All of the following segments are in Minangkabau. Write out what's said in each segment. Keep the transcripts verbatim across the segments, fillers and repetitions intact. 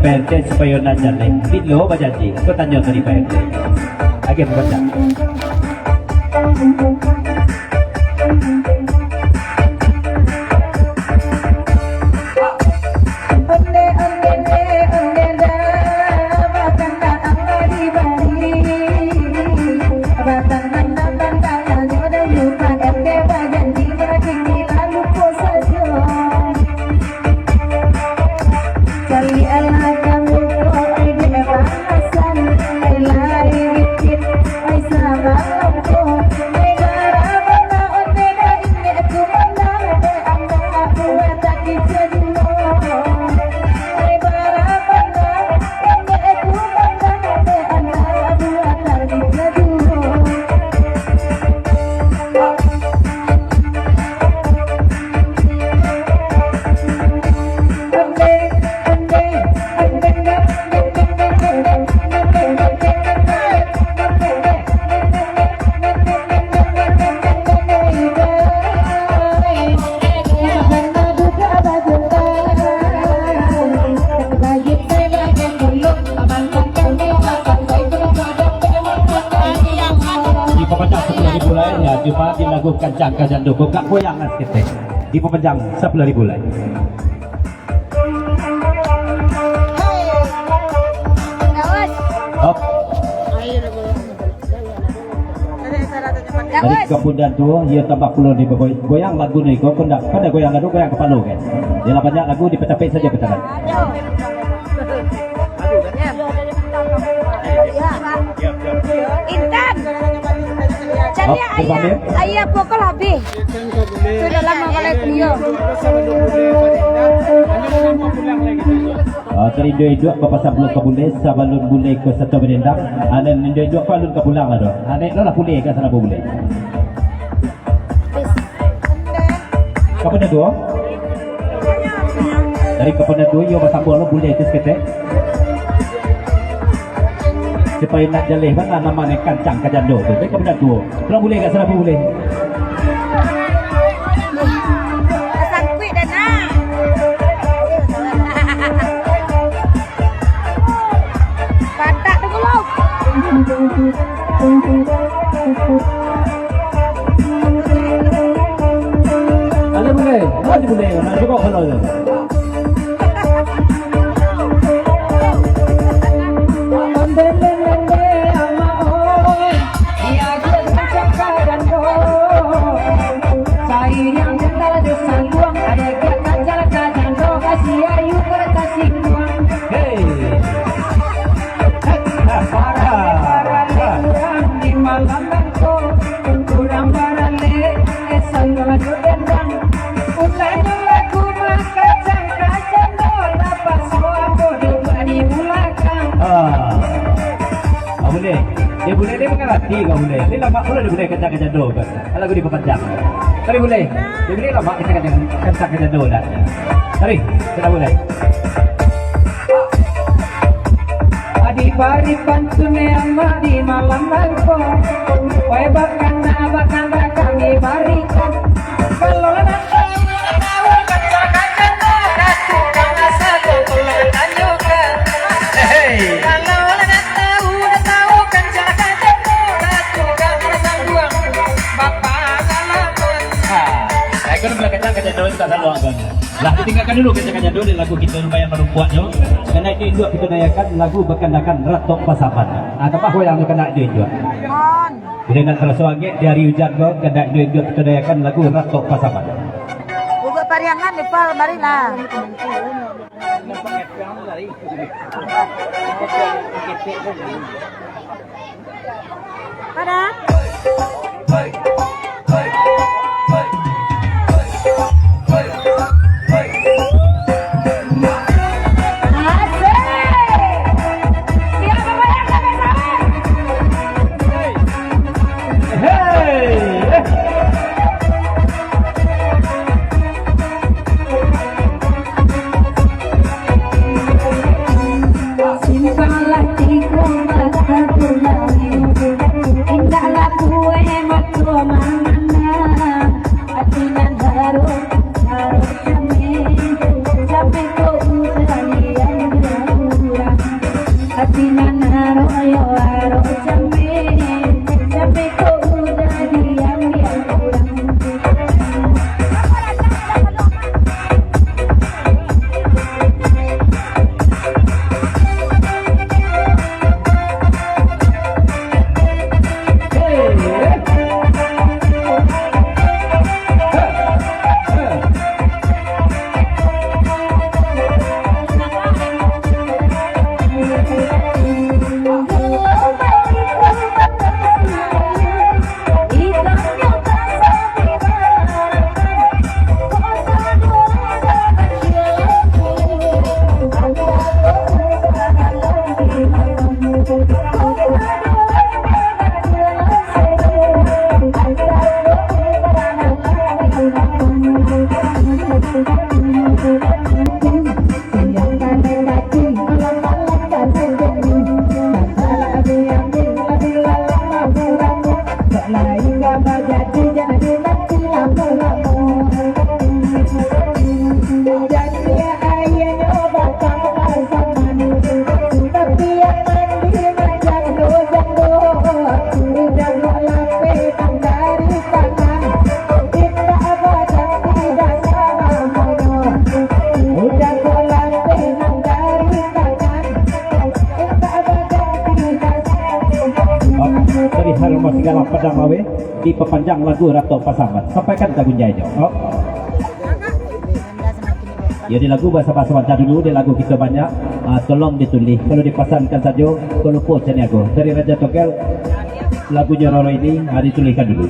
P R T supayo nan jaleh. Bilo bajanji? Ko tanyo tadi P R T. Agiah babaco. Dipapanjang sapuluah ribu lai, yo, cuma di lagu Kancang Ka Jando ko, agak goyang lah saketek. Dipapanjang sapuluah ribu lai. Op. Jadi, kamudian tu, iyo tambah pulo di goyang lagu ni ko, ko ndak, ko ndak goyang lagu, goyang kapalo kan. Yalah, banyak lagu dipacapek sajo ka tangan. Intan. Jadi, oh, ayah, ayah pokok habis. Sudah lama kalau itu, yo. Ah, tadi induak-induak bapasan pulang ka buleh, sabalun buleh ko sato badendang. Aden induak-induak ko alun ka pulang lah doh. Aden lo lah pulih ka sana buleh. Kapan dah tu? Dari kapan dah tu, yo basambung lo buleh tu saketek. Supayo nak jaleh bana namo ne Kancang Ka Jando tu. Dari kapan dah tu? Pulang buleh ka sana buleh. Sangkuik dah nak. Patak tu gulung. Ada buleh, ada buleh. Nak cuba kalau tu. Hei. Hei, parah. Ah. Ah, buleh. Dia buleh, dia mangarati kau buleh. Dia lamak pulo dia buleh Kancang Ka Jando kan. Kalau aku dipapanjang. Tapi buleh. Dia buleh lamak kita Kancang, Kancang Ka Jando dah. Mari, kita mulai. Adi bari pantun amak di malam nangko. Oi, bakanda, bakanda kami barikan. Kalau nak tahu, nak tahu, kata-kata, ratu, kata satu, tolong tanyakan. Hei. Kalau nak tahu, nak tahu, kata-kata, ratu, kata satu, bapak salaman. Ha. Ikon belah Kancang Ka Jando, kita saluang, Bang. Lah, tinggalkan dulu Kancang Ka Jando, lagu kita lumayan marumpuak nyo. Kandak induak-induak kita dayakan lagu Bakandakan Ratok Pasaman. Ah, tambah goyang tu kandak induak-induak. Mun. Jadi, nak taraso angek di ari ujan ko, kandak induak-induak kita dayakan lagu Ratok Pasaman. Bubuak Pariangan, Ipal, marilah. Pada. Asik. Siapa yang sampai-sampai? Hei. Simpan hatiku mata berlalu, indahlah kue mata. Dari Harimau Singgalang Padang Laweh, dipapanjang lagu Ratok Pasaman. Sampaikan ka Bunjai jo. Oh. Yo, di lagu bahasa-bahasa Banjar dulu, di lagu kito banyak, ah, tolong ditulih. Kalau dipasankan sajo, kok lupo caniago. Dari Raja Togel, lagunyo Roro ini, ah, ditulihkan dulu.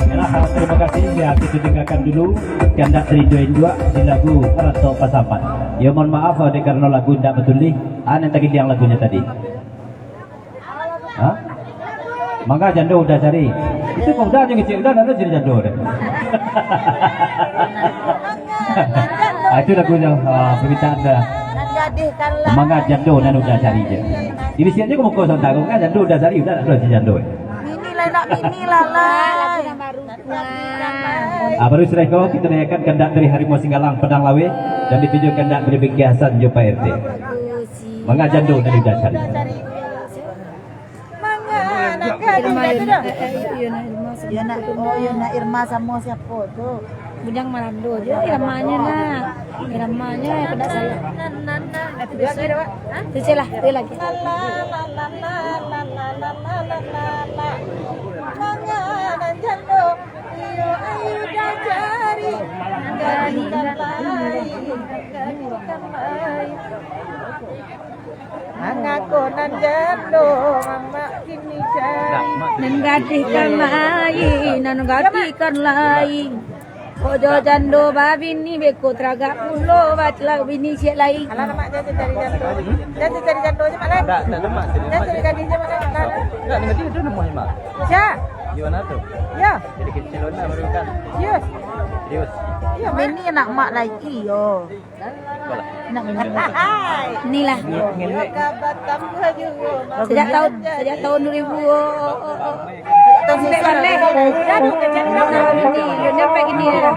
Yalah, terima kasih. Ya, kita dengarkan dulu Kandak Terinduang Induak di lagu Ratok Pasaman. Ya, mohon maaf, oleh karena lagu indak batulih, ah, nan tagiliang lagunyo tadi. Hah? Manga jando udah cari. Itu kok udah aja ngecek, udah, udah cari jando deh. Ah, itu lagunya, ah, permintaan dah. Manga jando nan udah cari je. Ini siapnya kok mau kau santai, manga jando udah cari, udah, udah cari jando. Mini lah, nak mini lah, lah. Ah, baru sudah itu, kita dengarkan Kandak dari Harimau Singgalang Padang Laweh, dan ditujukan Kandak dari Bingkai Hasan jo Pak R T. Manga jando nan udah cari. Manga, nak gadih Irma, tu dah. Eh, eh, iyo, nak Irma sama. Yo, nak, oh, yo, nak Irma sama siapa tu? Bujang Marando je, Irmanya, nak. Irmanya, yang kena salah. Lagi dah, Wak. Hah? Cicil lah, dia lagi. Manga nan jando, iyo, ayo dah cari. Gadihkan lai, gadihkan lai. Manga ko nan jando, mamak kini cari. Nan gadihkan lai, nan gadihkan lai. Ojo jando babini, beko taragak pulo, bacilak bini ciek lai. Alah, mak, jan cari jando. Jan cari jando je, mak, lai. Jan cari gadih je, mak, lai. Sia? Di mana tu? Yo. Jadi kecil lah, baru kan. Serius? Serius. Iyo, mak. Bini anak mak lai, iyo. Inilah. Sejak tahun, sejak tahun dua ribu, oh, oh, oh, oh. Sampai balik. Sampai gini ya.